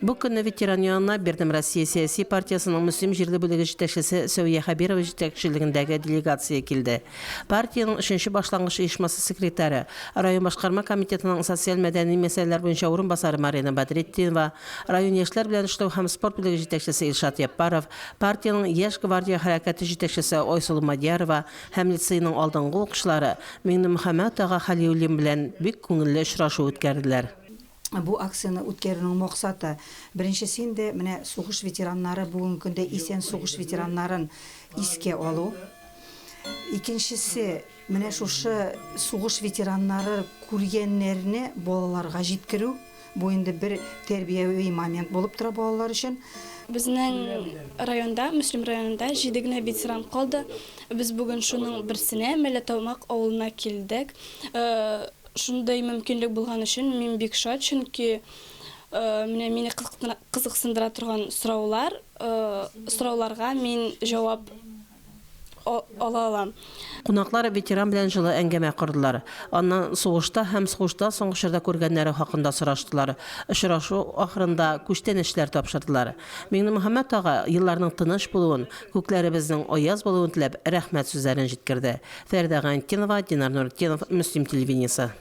Бу көнне ветеран янына Бердәм Россия сәяси партиясенең Мөслим җирле бүлеге җитәкчесе Сәвия Хәбирова җитәкчелегендәге делегация килде. Партиянең өченче башлангыч оешмасы секретаре, район башкарма комитетының социаль-мәдәни мәсьәләләр буенча урынбасары Марина Бәдретдинова, район яшьләр белән эшләү һәм спорт бүлеге җитәкчесе Илшат Яппаров, партиянең Яшь гвардия хәрәкәте җитәкчесе Айсылу Мадьярова һәм лицейның алдынгы укучылары Миңнемөхәммәт ага Хәлиуллин белән бик күңелле очрашу үткәрделәр. Бу акцияне үткәрүнең максаты, беренчесе инде, менә сугыш ветераннары, бүгенге көндә исән сугыш ветераннарын искә алу. Икенчесе, менә шушы сугыш ветераннары күргәннәрне балаларга җиткерү. Бу инде бер тәрбияви момент булып тора балалар өчен. Безнең районда, Мөслим районында җиде генә ветеран калды. Без бүген шуның берсенә, Мәлләтамак авылына килдек. Шундый мөмкинлек булган өчен мин бик шат, чөнки менә мине кызыксындыра торган сораулар, сорауларга мин җавап ала алам. Кунаклар ветеран белән җылы әңгәмә кордылар. Аннан сугышта һәм сугыштан соңгы чорда күргәннәре хакында сораштылар. Очрашу ахырында күчтәнәчләр тапшырдылар. Миңнемөхәммәт ага елларның тыныч булуын, күкләребезнең аяз булуын теләп, рәхмәт сүзләрен җиткерде. Фәридә Гайнтдинова, Динар Нуретдинов, Мөслим телевидениесе.